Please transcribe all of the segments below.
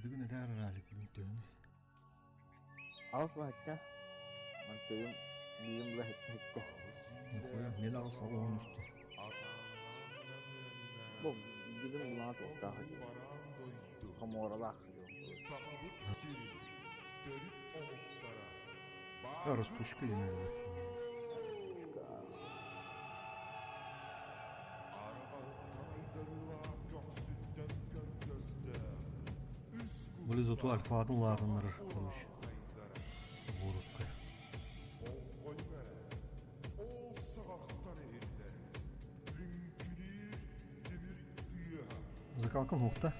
Дыгын этээр араалик бүгүн төһөнү? Аҕыс баһыттан мантыйым биирим була һэттэ һэттэ. Нихуя, мен аҕыс алаһын үстэ. Бу дигин булаҕа туохтаах хомуоралаах Распушка диэн Били зато альфатын улаатыннарар короче. Городка. Закалкан уохта.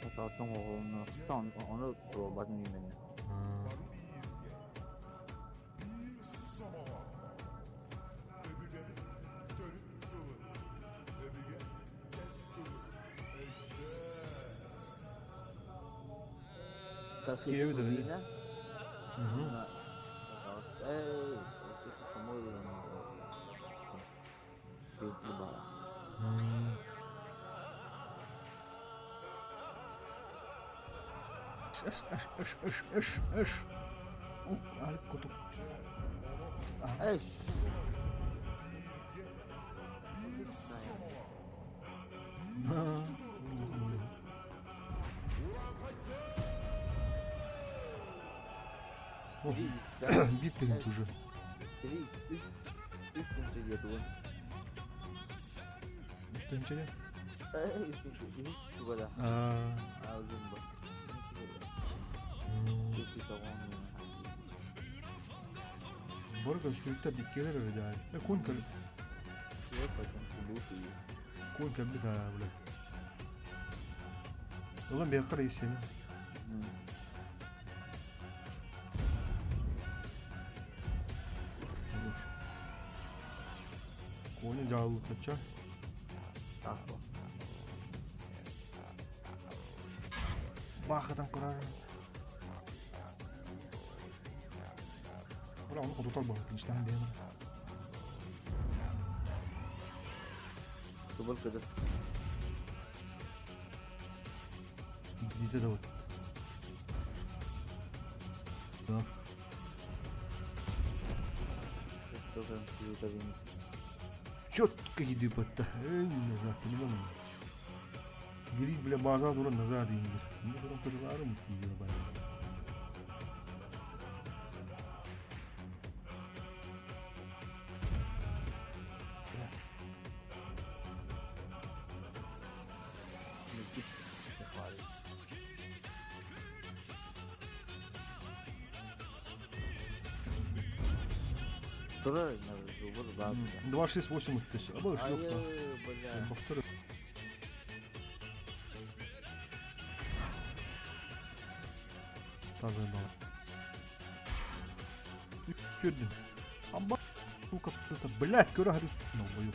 Закалкан оҕолону ону туруорбатын именно. Киэбит эрэ. Эш, эш, эш, эш, эш, эш. Алик кутук. Эш. Биир тыһыынча уже. Үс тыһыынча диэтигин. Үс тыһыынча диэн? Үс тыһыынча үһүс туга да. Аа узун бу. Бары көстүүттэр диккилэр өрө дьаай. Э кун кэл. Кун кэлбит аа бля. Ылан биэххэ иссин. Коня дьааллытачча. Баахытан көрөр. Бura onu хотутар бу. Кинчтаан диэн. Тубул кыды. Дите да вот. Да. Четко гидипатта. Эй, назад, понимаю. Гирик, бля, база туран назад индир. Не туран кырыларым тиийэ бара. Турар 268 тысяч. А больше бля. Таза бала. Көрдүм. Аба, сука, это, блядь, көрө харыс. Ну, бою.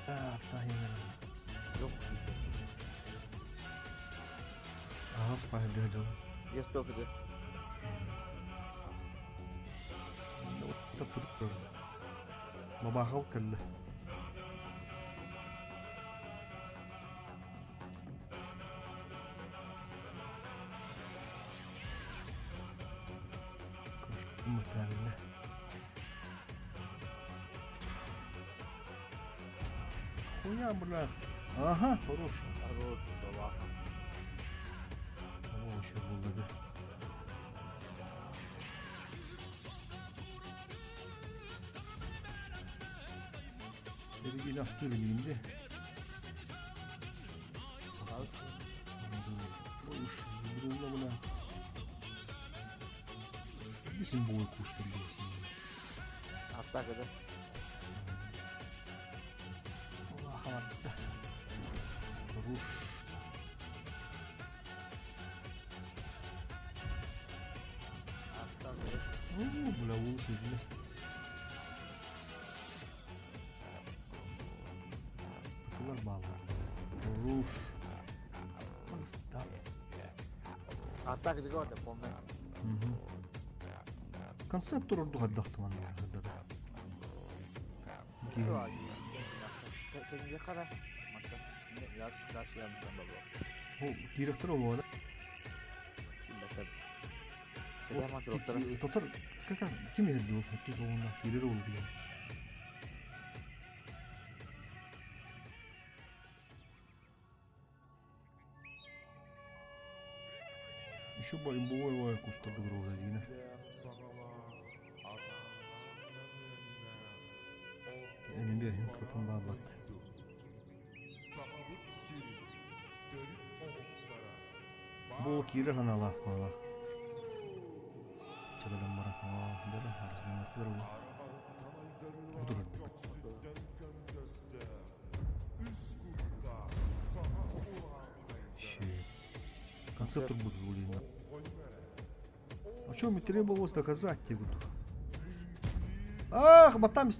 Ага, спайм дядя. Я столько да. Бабахал кэллэ. Правильно. Хуя, бля. Ага, хорош. Хорош, бабаха. О, еще было, да. Береги астыр билинди. Ой, уж, бля. Десин бой кустар болсын. Атака, да? Аллах Хорош. О, бля, волосы, бля. Такылар баллар. Хорош. Да. Атака дегота, помню. Концепт турурду хаддахтыман да. Киирэхтэр олуона. Тотор ким иһэр дуу? Хатты оҕунна киирэр ол диэн. Еще имбовой кустарга дорога дина. Эми бэһин кырпын баабат. Бу киирэр ханаалаах буола. Чагадан баран, бары харыс бары Бу Концепт будет блин. А что мне требовалось доказать тебе? Ах, батам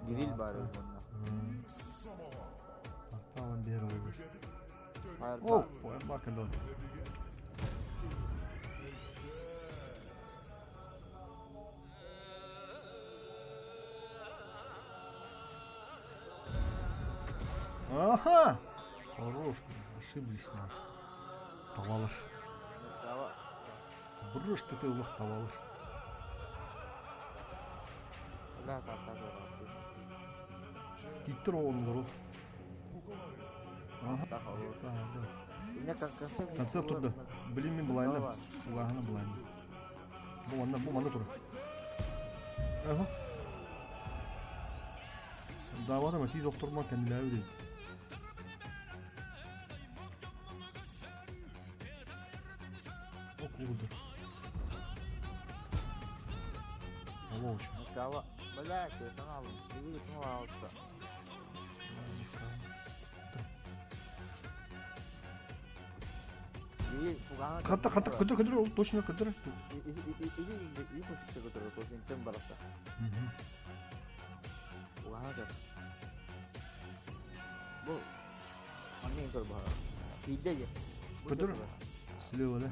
Гриль бар. Арталан бер О, барка дон. Ага! Хорош, ошиблись нах. Тавалар. Брыш ты ты лох тавалар. Титтер оғын Ага. Концепт турда. Блин, мен булайны. Угахана булайны. Бу манна, бу манна тур. Ага. Давада ма тиз доктор ма кәмиләү ди. О, кулды. Алло, ушу. Кава. Бля, это надо. Или это Хатта, хатта, көтөр, көтөр, точно көтөр. И көтөр, көтөр, бараса. Бу. Анне көр бара. Иде. Көтөр. Слева, да?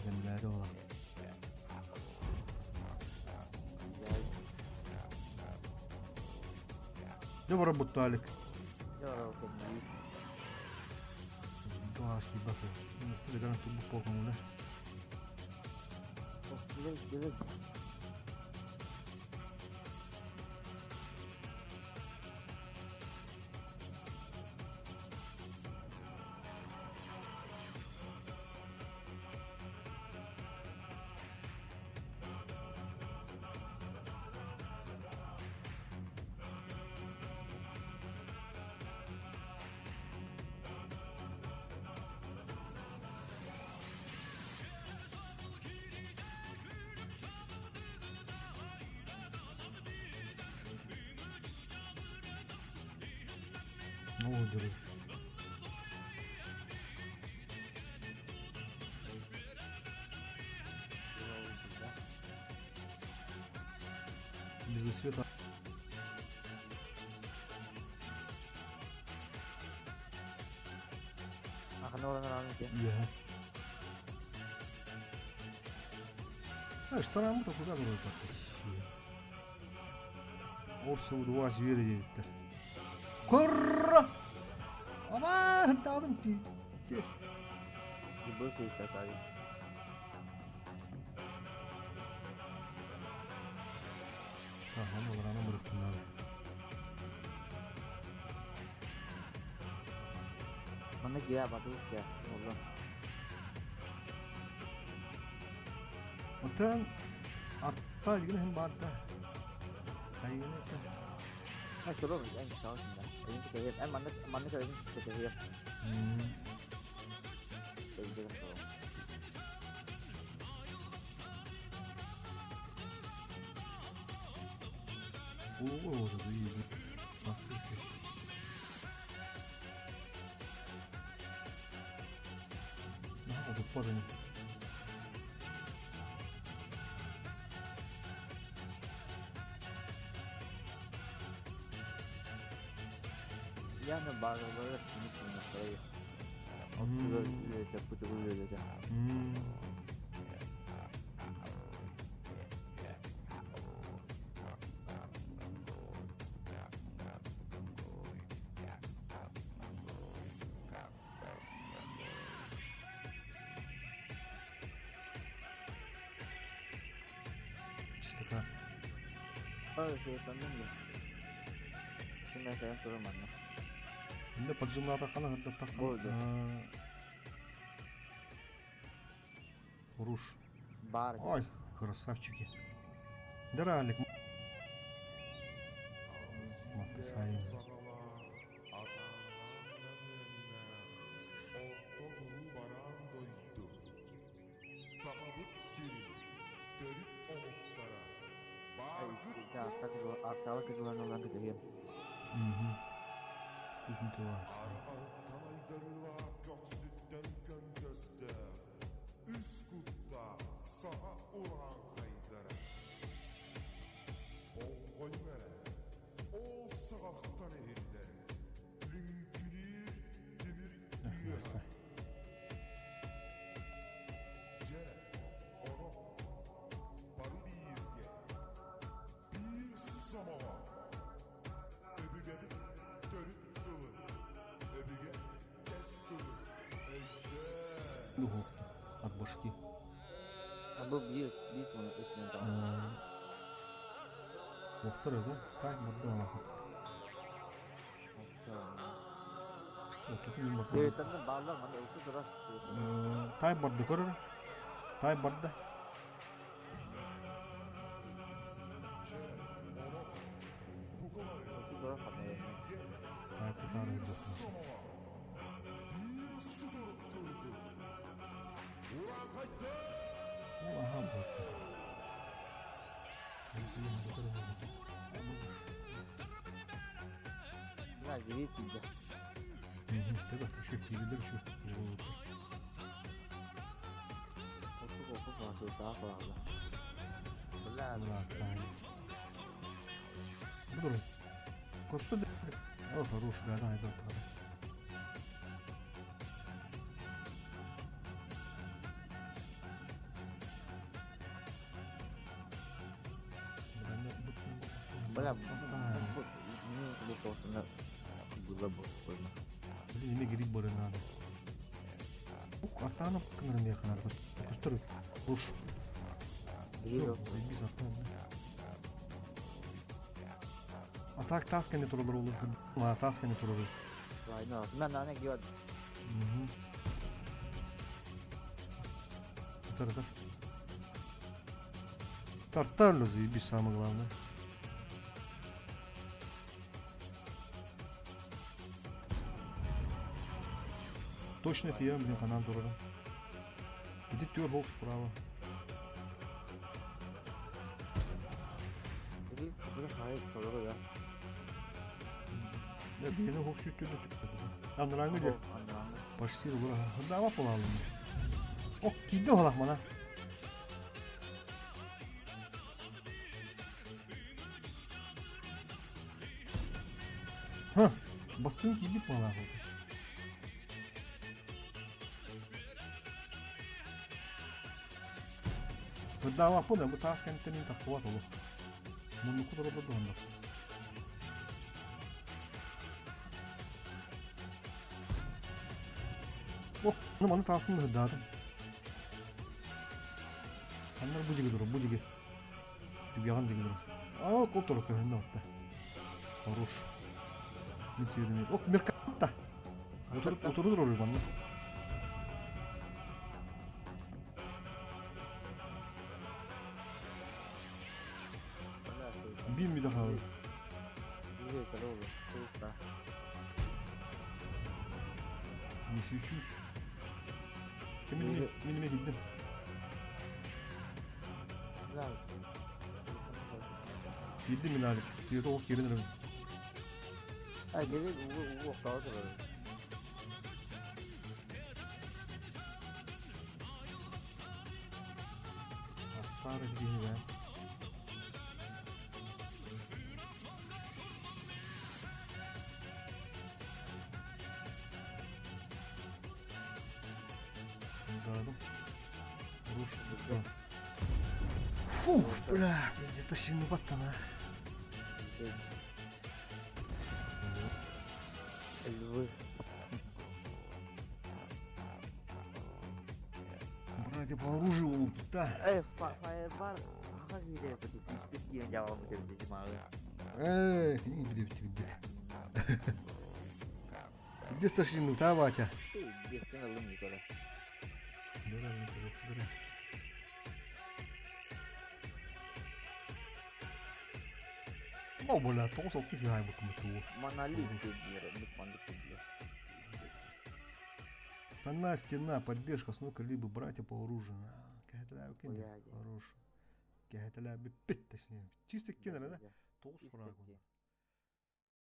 Земля ола. Добро бутталик. Два слиба. Ну, ты гаранту бу по да? О, дөрөв. Без света. Я. Знаешь, тарамы куда было Орса два зверя девиттер. Курра! Aman tanrım пиздец. Tamam olur ana bırakın Mana kira batu ya, Allah. Otan artta деген hem бар да. Хайгын это. Ha solo en sağ şimdi. Elin kayıp. En manlık manlık elin kayıp. Elin solo. Oo, orada iyi. Bastı. Aha, o da Yani bazıları kimi kimlikleri. Otuz üyece, buçuk üyece. Ой, да. Ким кэлэн турар манна. Инде поджимнаатаххына сырдаттаххына Болды. Руш. Бар. Ой, красавчики. Дыралик. Маттысайын. Аркалы кызылан olan кытыгым. Угу. Тут не var. Духовки от башки. А был бир, бир оны өтінен там. Охтар да? Так, бурда алахат. Севеттерден балдар мана өтө турар. Тай барды көрөр. Тай барды. Өтө турар хата. Тай тутар Аха болды. Мына жири тиде. Тебе еще кийлер еще. Оту оту фасы daha fazla. Бля, Буду. Косту. О, хорош, да, да, да. Бля, бу бу косуна була бу койма. Блин, эме гриб бары надо. Артаны кынырым якын Көстөр. Руш. Все, заебись артан. А так тасканы туралар olur. А тасканы туралар. Вайна, мен ана гиод. Угу. Тар, тар. Тарталло заебись, самое главное. Точно тием, блин, ханан турара. Иди тер хок справа. Бiri бiri hayır туралар ya. Да, бейні хок сүттүрдү. Андраңы де. Андраңы. Почти ура. Дава полалым. О, кийди олах мана. Ха, бастын кийди полах. Дава пона, бу тас кентенин таккуат олу. Мунну кудара да. О, ну маны тасын да дадым. Аннар бу жиги дур, бу жиги. Түгяган жиги дур. А, кол тур көһүннө отта. Хорош. Мен сүйрүм. Ок, меркатта. Отуруп отуруп дур манна. Bir mi daha? Бiri туралар. Тута. Не свечусь. Минеме, минеме киддим. Бля. Киддим мин алик. Света ок керин. Ай, гири угу угу туралар. Астары дигени Руш. Фух, бля, пиздец, тащи баттана. Львы. Братья по оружию лупят, да. Эй, фаербар. Саха киһитэ күүспүт киирэн дьаабаламмыт эбит дьимааҕы. Ээ, кини билбит билдик. Где старшину, та батя? Биэстэн ыллым Никола. Дыра, Никола, дыра. О, бля, 96 үһү аайбыккын тугу. Монолит диир, маннык диир. Основная стена, поддержка, основка либо братья по оружию. Кэһэтэлээбиккин Хорош. Кэһэтэлээбиппит, точнее. Чисто кинер, да? Тоҕус кураак.